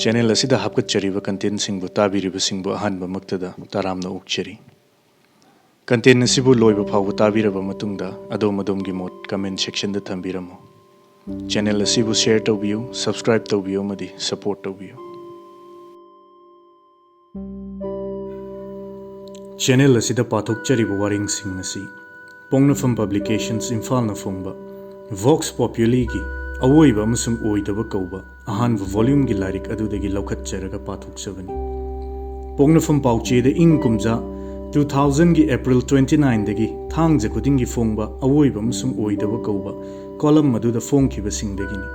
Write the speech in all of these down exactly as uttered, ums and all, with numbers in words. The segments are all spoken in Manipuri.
ꯆꯦꯅꯦꯜ ꯑꯁꯤꯗ ꯍꯥꯞꯀꯠꯆꯔꯤꯕ ꯀꯟꯇꯦꯟꯁꯤꯡꯕꯨ ꯇꯥꯕꯤꯔꯤꯕꯁꯤꯡꯕꯨ ꯑꯍꯥꯟꯕꯃꯛꯇꯗ ꯇꯔꯥꯝꯅ ꯑꯣꯛꯆꯔꯤ꯫ ꯀꯟꯇꯦꯟ ꯑꯁꯤꯕꯨ ꯂꯣꯏꯕ ꯐꯥꯎꯕ ꯇꯥꯕꯤꯔꯕ ꯃꯇꯨꯡꯗ ꯑꯗꯣꯝ ꯑꯗꯣꯝꯒꯤ ꯃꯣꯠ ꯀꯃꯦꯟ ꯁꯦꯛꯁꯟꯗ ꯊꯝꯕꯤꯔꯝꯃꯨ꯫ ꯆꯦꯅꯦꯜ ꯑꯁꯤꯕꯨ ꯁꯦꯌꯔ ꯇꯧꯕꯤꯌꯨ, ꯁꯕꯁꯀ꯭ꯔꯥꯏꯕ ꯇꯧꯕꯤꯌꯨ ꯑꯃꯗꯤ ꯁꯄꯣꯔꯠ ꯇꯧꯕꯤꯌꯨ꯫ ꯆꯦꯅꯦꯜ ꯑꯁꯤꯗ ꯄꯥꯊꯣꯛꯆꯔꯤꯕ ꯋꯥꯔꯦꯡꯁꯤꯡ ꯑꯁꯤ ꯄꯣꯛꯅꯐꯝ ꯄꯕ꯭ꯂꯤꯀꯦꯁꯟꯁ ꯏꯝꯐꯥꯜꯅ ꯐꯣꯡꯕ ꯚꯣꯛꯁ ꯄꯣꯄ꯭ꯌꯨꯂꯤꯒꯤ ꯑꯋꯣꯏꯕ ꯑꯃꯁꯨꯡ ꯑꯣꯏꯗꯕ ꯀꯧꯕ ꯑꯍꯥꯟꯕ ꯚꯣꯂ꯭ꯌꯨꯝꯒꯤ ꯂꯥꯏꯔꯤꯛ ꯑꯗꯨꯗꯒꯤ ꯂꯧꯈꯠꯆꯔꯒ ꯄꯥꯊꯣꯛꯆꯕꯅꯤ꯫ ꯄꯣꯛꯅꯐꯝ ꯄꯥꯎꯆꯦꯗ ꯏꯪ ꯀꯨꯝꯖꯥ ꯇꯨ ꯊꯥꯎꯖꯟꯒꯤ ꯑꯦꯄ꯭ꯔꯤꯜ ꯇ꯭ꯋꯦꯟꯇꯤ ꯅꯥꯏꯟꯗꯒꯤ ꯊꯥꯡꯖ ꯈꯨꯗꯤꯡꯒꯤ ꯐꯣꯡꯕ ꯑꯋꯣꯏꯕ ꯑꯃꯁꯨꯡ ꯑꯣꯏꯗꯕ ꯀꯧꯕ ꯀꯣꯂꯝ ꯑꯗꯨꯗ ꯐꯣꯡꯈꯤꯕꯁꯤꯡꯗꯒꯤꯅꯤ꯫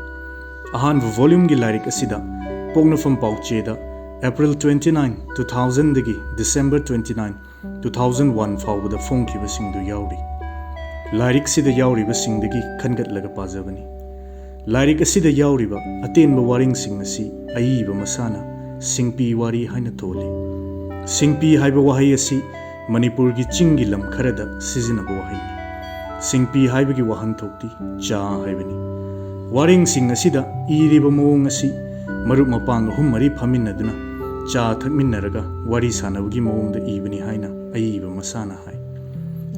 ꯑꯍꯥꯟꯕ ꯚꯣꯂ꯭ꯌꯨꯝꯒꯤ ꯂꯥꯏꯔꯤꯛ ꯑꯁꯤꯗ ꯄꯣꯛꯅꯐꯝ ꯄꯥꯎꯆꯦꯗ ꯑꯦꯄ꯭ꯔꯤꯜ ꯇ꯭ꯋꯦꯟꯇꯤ ꯅꯥꯏꯟ, ꯇꯨ ꯊꯥꯎꯖꯟꯗꯒꯤ December twenty nine, two thousand one ꯐꯥꯎꯕꯗ ꯐꯣꯡꯈꯤꯕꯁꯤꯡꯗꯨ ꯌꯥꯎꯔꯤ꯫ ꯂꯥꯏꯔꯤꯛꯁꯤꯗ ꯌꯥꯎꯔꯤꯕꯁꯤꯡꯗꯒꯤ ꯈꯟꯒꯠꯂꯒ ꯄꯥꯖꯕꯅꯤ꯫ ꯂꯥꯏꯔꯤꯛ ꯑꯁꯤꯗ ꯌꯥꯎꯔꯤꯕ ꯑꯇꯦꯟꯕ ꯋꯥꯔꯦꯡꯁꯤꯡ ꯑꯁꯤ ꯑꯏꯕ ꯃꯁꯥꯅ ꯁꯤꯡꯄꯤ ꯋꯥꯔꯤ ꯍꯥꯏꯅ ꯊꯣꯜꯂꯤ꯫ ꯁꯤꯡꯄꯤ ꯍꯥꯏꯕ ꯋꯥꯍꯩ ꯑꯁꯤ ꯃꯅꯤꯄꯨꯔꯒꯤ ꯆꯤꯡꯒꯤ ꯂꯝ ꯈꯔꯗ ꯁꯤꯖꯤꯟꯅꯕ ꯋꯥꯍꯩꯅꯤ꯫ ꯁꯤꯡꯄꯤ ꯍꯥꯏꯕꯒꯤ ꯋꯥꯍꯟꯊꯣꯛꯇꯤ ꯆꯥ ꯍꯥꯏꯕꯅꯤ꯫ ꯋꯥꯔꯦꯡꯁꯤꯡ ꯑꯁꯤꯗ ꯏꯔꯤꯕ ꯃꯑꯣꯡ ꯑꯁꯤ ꯃꯔꯨꯞ ꯃꯄꯥꯡ ꯑꯍꯨꯝ ꯃꯔꯤ ꯐꯝꯃꯤꯟꯅꯗꯨꯅ ꯆꯥ ꯊꯛꯃꯤꯟꯅꯔꯒ ꯋꯥꯔꯤ ꯁꯥꯟꯅꯕꯒꯤ ꯃꯑꯣꯡꯗ ꯏꯕꯅꯤ ꯍꯥꯏꯅ ꯑꯏꯕ ꯃꯁꯥꯅ ꯍꯥꯏ꯫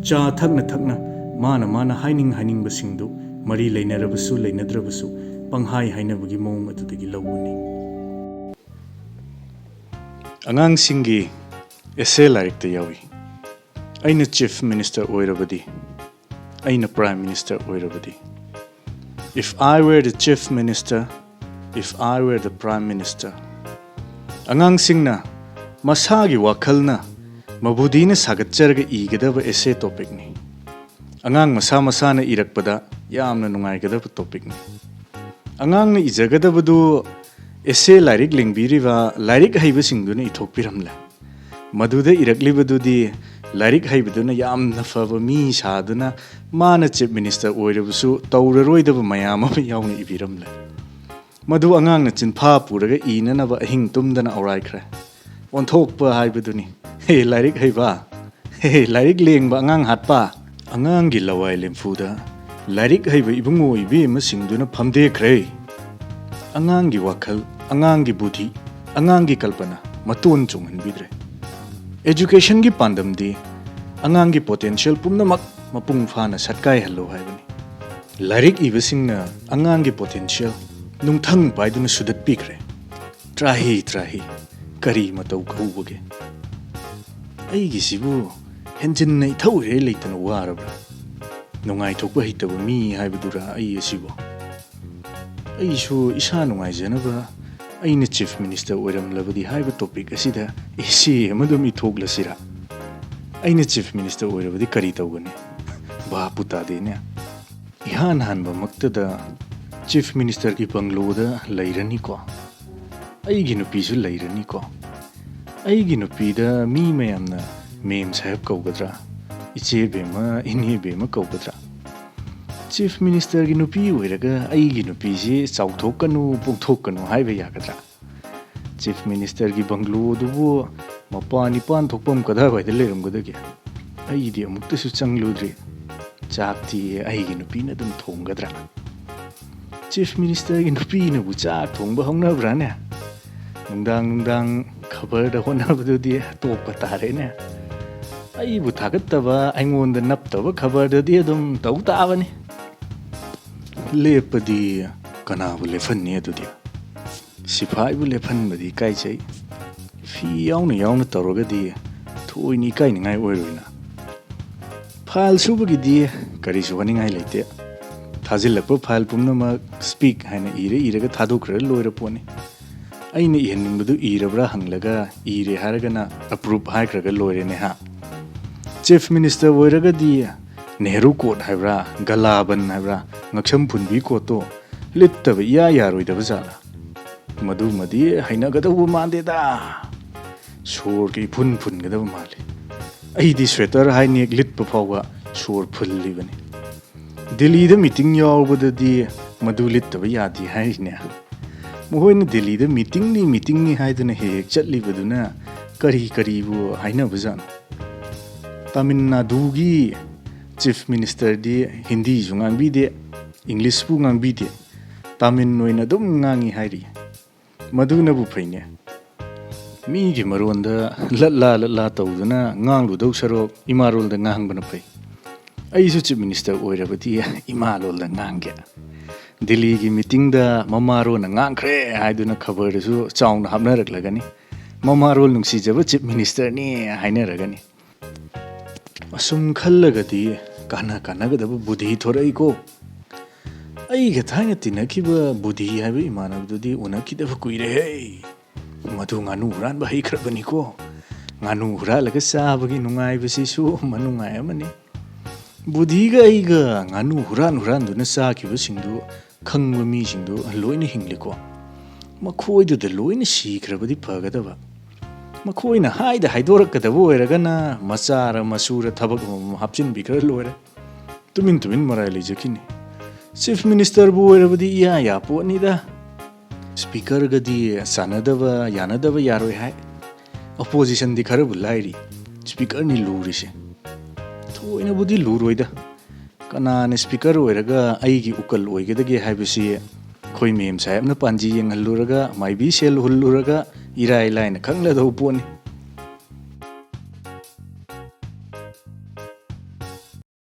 ꯆꯥ ꯊꯛꯅ ꯊꯛꯅ ꯃꯥꯅ ꯃꯥꯅ ꯍꯥꯏꯅꯤꯡ ꯍꯥꯏꯅꯤꯡꯕꯁꯤꯡꯗꯨ ꯃꯔꯤ ꯂꯩꯅꯔꯕꯁꯨ ꯂꯩꯅꯗ꯭ꯔꯕꯁꯨ ꯄꯪꯍꯥꯏ ꯍꯥꯏꯅꯕꯒꯤ ꯃꯑꯣꯡ ꯑꯗꯨꯗꯒꯤ ꯂꯧꯕꯅꯤ꯫ ꯑꯉꯥꯡꯁꯤꯡꯒꯤ ꯑꯦꯁꯦ ꯂꯥꯏꯔꯤꯛꯇ ꯌꯥꯎꯏ꯫ ꯑꯩꯅ ꯆꯤꯐ ꯃꯤꯅꯤꯁꯇꯔ ꯑꯣꯏꯔꯕꯗꯤ, ꯑꯩꯅ ꯄ꯭ꯔꯥꯏꯝ ꯃꯤꯅꯤꯁꯇꯔ ꯑꯣꯏꯔꯕꯗꯤ꯫ If I were the chief minister, if I were the prime minister. ꯑꯉꯥꯡꯁꯤꯡꯅ ꯃꯁꯥꯒꯤ ꯋꯥꯈꯜꯅ ꯃꯕꯨꯗꯤꯅ ꯁꯥꯒꯠꯆꯔꯒ ꯏꯒꯗꯕ ꯑꯦꯁꯦ ꯇꯣꯄꯤꯛꯅꯤ꯫ ꯑꯉꯥꯡ ꯃꯁꯥ ꯃꯁꯥꯅ ꯏꯔꯛꯄꯗ ꯌꯥꯝꯅ ꯅꯨꯡꯉꯥꯏꯒꯗꯕ ꯇꯣꯄꯤꯛꯅꯤ꯫ ꯑꯉꯥꯡꯅ ꯏꯖꯒꯗꯕꯗꯨ ꯑꯦꯁꯦ ꯂꯥꯏꯔꯤꯛ ꯂꯦꯡꯕꯤꯔꯤꯕ ꯂꯥꯏꯔꯤꯛ ꯍꯩꯕꯁꯤꯡꯗꯨꯅ ꯏꯊꯣꯛꯄꯤꯔꯝꯂꯦ꯫ ꯃꯗꯨꯗ ꯏꯔꯛꯂꯤꯕꯗꯨꯗꯤ ꯂꯥꯏꯔꯤꯛ ꯍꯩꯕꯗꯨꯅ ꯌꯥꯝꯅ ꯐꯕ ꯃꯤ ꯁꯥꯗꯨꯅ ꯃꯥꯅ ꯆꯤꯐ ꯃꯤꯅꯤꯁꯇꯔ ꯑꯣꯏꯔꯕꯁꯨ ꯇꯧꯔꯔꯣꯏꯗꯕ ꯃꯌꯥꯝ ꯑꯃ ꯌꯥꯎꯅ ꯏꯕꯤꯔꯝꯂꯦ꯫ ꯃꯗꯨ ꯑꯉꯥꯡꯅ ꯆꯤꯟꯐꯥ ꯄꯨꯔꯒ ꯏꯅꯅꯕ ꯑꯍꯤꯡ ꯇꯨꯝꯗꯅ ꯑꯧꯔꯥꯏꯈ꯭ꯔꯦ꯫ ꯑꯣꯟꯊꯣꯛꯄ ꯍꯥꯏꯕꯗꯨꯅꯤ꯫ ꯍꯦ ꯂꯥꯏꯔꯤꯛ ꯍꯩꯕ! ꯍꯦ ꯂꯥꯏꯔꯤꯛ ꯂꯦꯡꯕ ꯑꯉꯥꯡ ꯍꯥꯠꯄ! ꯑꯉꯥꯡꯒꯤ ꯂꯋꯥꯏ ꯂꯦꯝꯐꯨꯗ ꯂꯥꯏꯔꯤꯛ ꯍꯩꯕ ꯏꯕꯨꯡꯉꯣ ꯏꯕꯦꯝꯃꯁꯤꯡꯗꯨꯅ ꯐꯝꯗꯦꯛꯈ꯭ꯔꯦ꯫ ꯑꯉꯥꯡꯒꯤ ꯋꯥꯈꯜ ꯑꯉꯥꯡꯒꯤ ꯕꯨꯙꯤ, ꯑꯉꯥꯡꯒꯤ ꯀꯜꯄꯅꯥ ꯃꯇꯣꯟ ꯆꯣꯡꯍꯟꯕꯤꯗ꯭ꯔꯦ꯫ Educationꯒꯤ ꯄꯥꯟꯗꯝꯗꯤ ꯑꯉꯥꯡꯒꯤ potential ꯄꯨꯝꯅꯃꯛ ꯃꯄꯨꯡ ꯐꯥꯅ ꯁꯠꯀꯥꯏꯍꯜꯂꯨ ꯍꯥꯏꯕꯅꯤ꯫ ꯂꯥꯏꯔꯤꯛ ꯏꯕꯁꯤꯡꯅ ꯑꯉꯥꯡꯒꯤ potential ꯅꯨꯡꯊꯪ ꯄꯥꯏꯗꯨꯅ ꯁꯨꯗꯠꯄꯤꯈ꯭ꯔꯦ꯫ ꯇ꯭ꯔꯥꯍꯤ ꯇ꯭ꯔꯥꯍꯤ, ꯀꯔꯤ ꯃꯇꯧ ꯀꯧꯕꯒꯦ? ꯑꯩꯒꯤꯁꯤꯕꯨ ꯍꯦꯟꯖꯤꯟꯅ ꯏꯊꯧ ꯏꯔꯩ ꯂꯩꯇꯅ ꯋꯥꯔꯕ꯭ꯔꯥ? ꯅꯨꯡꯉꯥꯏꯊꯣꯛꯄ ꯍꯩꯇꯕ ꯃꯤ ꯍꯥꯏꯕꯗꯨꯔꯥ ꯑꯩ ꯑꯁꯤꯕꯨ? ꯑꯩꯁꯨ ꯏꯁꯥ ꯅꯨꯡꯉꯥꯏꯖꯅꯕ ꯑꯩꯅ Chief Minister ꯑꯣꯏꯔꯝꯂꯕꯗꯤ ꯍꯥꯏꯕ topic ꯑꯁꯤꯗ essay ꯑꯃ ꯑꯗꯨꯝ ꯏꯊꯣꯛꯂꯁꯤꯔꯥ? ꯑꯩꯅ Chief Minister ꯑꯣꯏꯔꯕꯗꯤ ꯀꯔꯤ ꯇꯧꯒꯅꯤ? ꯚꯥꯞꯄꯨ ꯇꯥꯗꯦꯅꯦ꯫ ꯏꯍꯥꯟ ꯍꯥꯟꯕꯃꯛꯇꯗ Chief Ministerꯒꯤ ꯕꯪꯒ꯭ꯂꯣꯗ ꯂꯩꯔꯅꯤꯀꯣ꯫ ꯑꯩꯒꯤ ꯅꯨꯄꯤꯁꯨ ꯂꯩꯔꯅꯤꯀꯣ꯫ ꯑꯩꯒꯤ ꯅꯨꯄꯤꯗ ꯃꯤ ꯃꯌꯥꯝꯅ ꯃꯦꯝ ꯁꯥꯍꯦꯕ ꯀꯧꯒꯗ꯭ꯔꯥ? ꯏꯆꯦ ꯕꯦꯝꯃ, ꯏꯅꯦ ꯕꯦꯝꯃ ꯀꯧꯒꯗ꯭ꯔꯥ? Chief Ministerꯒꯤ ꯅꯨꯄꯤ ꯑꯣꯏꯔꯒ ꯑꯩꯒꯤ ꯅꯨꯄꯤꯁꯤ ꯆꯥꯎꯊꯣꯛꯀꯅꯨ, ꯄꯣꯛꯊꯣꯛꯀꯅꯨ ꯍꯥꯏꯕ ꯌꯥꯒꯗ꯭ꯔꯥ? Chief Ministerꯒꯤ ꯕꯪꯒ꯭ꯂꯣ ꯑꯗꯨꯕꯨ ꯃꯄꯥꯟ ꯏꯄꯥꯟ ꯊꯣꯛꯐꯝ ꯀꯗꯥꯏꯋꯥꯏꯗ ꯂꯩꯔꯝꯒꯗꯒꯦ? ꯑꯩꯗꯤ ꯑꯃꯨꯛꯇꯁꯨ ꯆꯪꯂꯨꯗ꯭ꯔꯤ꯫ ꯆꯥꯛꯇꯤ ꯑꯩꯒꯤ ꯅꯨꯄꯤꯅ ꯑꯗꯨꯝ ꯊꯣꯡꯒꯗ꯭ꯔꯥ? Chief Ministerꯒꯤ ꯅꯨꯄꯤꯅꯕꯨ ꯆꯥꯛ ꯊꯣꯡꯕ ꯍꯧꯅꯕ꯭ꯔꯥꯅꯦ? ꯅꯨꯡꯗꯥꯡ ꯅꯨꯡꯗꯥꯡ ꯈꯕꯔꯗ ꯍꯣꯠꯅꯕꯗꯨꯗꯤ ꯇꯣꯛꯄ ꯇꯥꯔꯦꯅꯦ꯫ ꯑꯩꯕꯨ ꯊꯥꯒꯠꯇꯕ, ꯑꯩꯉꯣꯟꯗ ꯅꯞꯇꯕ ꯈꯕꯔꯗꯗꯤ ꯑꯗꯨꯝ ꯇꯧ ꯇꯥꯕꯅꯤ꯫ ꯂꯦꯞꯄꯗꯤ ꯀꯅꯥꯕꯨ ꯂꯦꯞꯍꯟꯅꯤ ꯑꯗꯨꯗꯤ? ꯁꯤꯐꯥꯏꯕꯨ ꯂꯦꯞꯍꯟꯕꯗꯤ ꯏꯀꯥꯏꯖꯩ꯫ ꯐꯤ ꯌꯥꯎꯅ ꯌꯥꯎꯅ ꯇꯧꯔꯒꯗꯤ ꯊꯣꯏꯅ ꯏꯀꯥꯏꯅꯤꯡꯉꯥꯏ ꯑꯣꯏꯔꯣꯏꯅ꯫ File ꯁꯨꯕꯒꯤꯗꯤ ꯀꯔꯤꯁꯨ ꯋꯥꯅꯤꯡꯉꯥꯏ ꯂꯩꯇꯦ꯫ ꯊꯥꯖꯤꯜꯂꯛꯄ file ꯄꯨꯝꯅꯃꯛ speak ꯍꯥꯏꯅ ꯏꯔ ꯏꯔꯒ ꯊꯥꯗꯣꯛꯈ꯭ꯔ ꯂꯣꯏꯔ ꯄꯣꯠꯅꯤ꯫ ꯑꯩꯅ ꯏꯍꯟꯅꯤꯡꯕꯗꯨ ꯏꯔꯕ꯭ꯔꯥ ꯍꯪꯂꯒ ꯏꯔꯦ ꯍꯥꯏꯔꯒꯅ approve ꯍꯥꯏꯈ꯭ꯔꯒ ꯂꯣꯏꯔꯦꯅꯦ ꯍꯥ꯫ Chief Minister ꯑꯣꯏꯔꯒꯗꯤ ꯅꯦꯍꯔꯨ ꯀꯣꯠ ꯍꯥꯏꯕ꯭ꯔꯥ, ꯒꯂꯥꯕꯟ ꯍꯥꯏꯕ꯭ꯔꯥ, ꯉꯛꯁꯝ ꯐꯨꯟꯕꯤ ꯀꯣꯠꯇꯣ ꯂꯤꯠꯇꯕ ꯏꯌꯥ ꯌꯥꯔꯣꯏꯗꯕ ꯖꯥꯠꯂꯥ? ꯃꯗꯨꯃꯗꯤ ꯍꯩꯅꯒꯗꯧꯕ ꯃꯥꯟꯗꯦꯗ꯫ ꯁꯣꯔꯒ ꯏꯐꯨꯟ ꯐꯨꯟꯒꯗꯕ ꯃꯥꯜꯂꯤ꯫ ꯑꯩꯗꯤ sweater high neck ꯂꯤꯠꯄ ꯐꯥꯎꯕ ꯁꯣꯔ ꯐꯨꯜꯂꯤꯕꯅꯤ꯫ ꯗꯤꯜꯂꯤꯗ meeting ꯌꯥꯎꯕꯗꯗꯤ ꯃꯗꯨ ꯂꯤꯠꯇꯕ ꯌꯥꯗꯦ ꯍꯥꯏꯔꯤꯅꯦ꯫ ꯃꯈꯣꯏꯅ ꯗꯤꯜꯂꯤꯗ meetingꯅꯤ, meetingꯅꯤ ꯍꯥꯏꯗꯨꯅ ꯍꯦꯛ ꯍꯦꯛ ꯆꯠꯂꯤꯕꯗꯨꯅ ꯀꯔꯤ ꯀꯔꯤꯕꯨ ꯍꯥꯏꯅꯕꯖꯥꯠꯅꯣ? ꯇꯥꯃꯤꯜ ꯅꯥꯗꯨꯒꯤ Chief Ministerꯗꯤ ꯍꯤꯟꯗꯤꯁꯨ ꯉꯥꯡꯕꯤꯗꯦ, Englishꯄꯨ ꯉꯥꯡꯕꯤꯗꯦ, ꯇꯥꯃꯤꯜ ꯑꯣꯏꯅ ꯑꯗꯨꯝ ꯉꯥꯡꯉꯤ ꯍꯥꯏꯔꯤ꯫ ꯃꯗꯨꯅꯕꯨ ꯐꯩꯅꯦ꯫ ꯃꯤꯒꯤ ꯃꯔꯣꯟꯗ ꯂꯠꯂꯥ ꯂꯠꯂꯥ ꯇꯧꯗꯨꯅ ꯉꯥꯡꯂꯨꯗꯧ ꯁꯔꯨꯛ ꯏꯃꯥꯔꯣꯜꯗ ꯉꯥꯡꯕꯅ ꯐꯩ꯫ ꯑꯩꯁꯨ ꯆꯤꯐ ꯃꯤꯅꯤꯁꯇꯔ ꯑꯣꯏꯔꯕꯗꯤ ꯏꯃꯥ ꯂꯣꯜꯗ ꯉꯥꯡꯒꯦ꯫ ꯗꯤꯜꯂꯤꯒꯤ ꯃꯤꯇꯤꯡꯗ ꯃꯃꯥꯔꯣꯟꯅ ꯉꯥꯡꯈ꯭ꯔꯦ ꯍꯥꯏꯗꯨꯅ ꯈꯕꯔꯗꯁꯨ ꯆꯥꯎꯅ ꯍꯥꯞꯅꯔꯛꯂꯒꯅꯤ꯫ "ꯃꯃꯥꯔꯣꯜ ꯅꯨꯡꯁꯤꯖꯕ ꯆꯤꯐ ꯃꯤꯅꯤꯁꯇꯔꯅꯤ" ꯍꯥꯏꯅꯔꯒꯅꯤ꯫ ꯑꯁꯨꯝ ꯈꯜꯂꯒꯗꯤ ꯀꯥꯟꯅ ꯀꯥꯟꯅꯒꯗꯕ ꯕꯨꯙꯤ ꯊꯣꯔꯛꯏꯀꯣ꯫ ꯑꯩꯒ ꯊꯥꯏꯅ ꯇꯤꯟꯅꯈꯤꯕ ꯕꯨꯙꯤ ꯍꯥꯏꯕ ꯏꯃꯥꯟꯅꯕꯗꯨꯗꯤ ꯎꯅꯈꯤꯗꯕ ꯀꯨꯏꯔꯦꯍꯦ꯫ ꯃꯗꯨ ꯉꯥꯅꯨ ꯍꯨꯔꯥꯟꯕ ꯍꯩꯈ꯭ꯔꯕꯅꯤꯀꯣ꯫ ꯉꯥꯅꯨ ꯍꯨꯔꯥꯜꯂꯒ ꯆꯥꯕꯒꯤ ꯅꯨꯡꯉꯥꯏꯕꯁꯤꯁꯨ ꯃꯅꯨꯡꯉꯥꯏ ꯑꯃꯅꯤ꯫ ꯕꯨꯙꯤꯒ ꯑꯩꯒ ꯉꯥꯅꯨ ꯍꯨꯔꯥꯟ ꯍꯨꯔꯥꯟꯗꯨꯅ ꯆꯥꯈꯤꯕꯁꯤꯡꯗꯨ ꯈꯪꯕ ꯃꯤꯁꯤꯡꯗꯨ ꯂꯣꯏꯅ ꯍꯤꯡꯂꯤꯀꯣ꯫ ꯃꯈꯣꯏꯗꯨꯗ ꯂꯣꯏꯅ ꯁꯤꯈ꯭ꯔꯕꯗꯤ ꯐꯒꯗꯕ꯫ ꯃꯈꯣꯏꯅ ꯍꯥꯏꯗ ꯍꯥꯏꯗꯣꯔꯛꯀꯗꯕ ꯑꯣꯏꯔꯒꯅ ꯃꯆꯥꯔ ꯃꯁꯨꯔ ꯊꯕꯛ ꯑꯃꯃꯝ ꯍꯥꯞꯆꯤꯟꯕꯤꯈ꯭ꯔ ꯂꯣꯏꯔꯦ꯫ ꯇꯨꯃꯤꯟ ꯇꯨꯃꯤꯟ ꯃꯔꯥꯏ ꯂꯩꯖꯈꯤꯅꯤ꯫ ꯆꯤꯐ ꯃꯤꯅꯤꯁꯇꯔꯕꯨ ꯑꯣꯏꯔꯕꯗꯤ ꯏꯌꯥ ꯌꯥ ꯄꯣꯠꯅꯤꯗ꯫ ꯁ꯭ꯄꯤꯀꯔꯒꯗꯤ ꯆꯥꯟꯅꯗꯕ ꯌꯥꯅꯗꯕ ꯌꯥꯔꯣꯏ ꯍꯥꯏ꯫ ꯑꯣꯄꯣꯖꯤꯁꯟꯗꯤ ꯈꯔꯕꯨ ꯂꯥꯏꯔꯤ꯫ ꯁ꯭ꯄꯤꯀꯔꯅꯤ ꯂꯨꯔꯤꯁꯦ꯫ ꯊꯣꯏꯅꯕꯨꯗꯤ ꯂꯨꯔꯣꯏꯗ꯫ ꯀꯅꯥꯅ ꯁ꯭ꯄꯤꯀꯔ ꯑꯣꯏꯔꯒ ꯑꯩꯒꯤ ꯎꯀꯜ ꯑꯣꯏꯒꯗꯒꯦ ꯍꯥꯏꯕꯁꯤ ꯑꯩꯈꯣꯏ ꯃꯦꯝ ꯁꯥꯍꯦꯕꯅ ꯄꯥꯟꯖꯤ ꯌꯦꯡꯍꯜꯂꯨꯔꯒ, ꯃꯥꯏꯕꯤ ꯁꯦꯜ ꯍꯨꯜꯂꯨꯔꯒ ꯏꯔꯥꯏ ꯂꯥꯏꯅ ꯈꯪꯂꯗꯧꯕ ꯄꯣꯠꯅꯤ꯫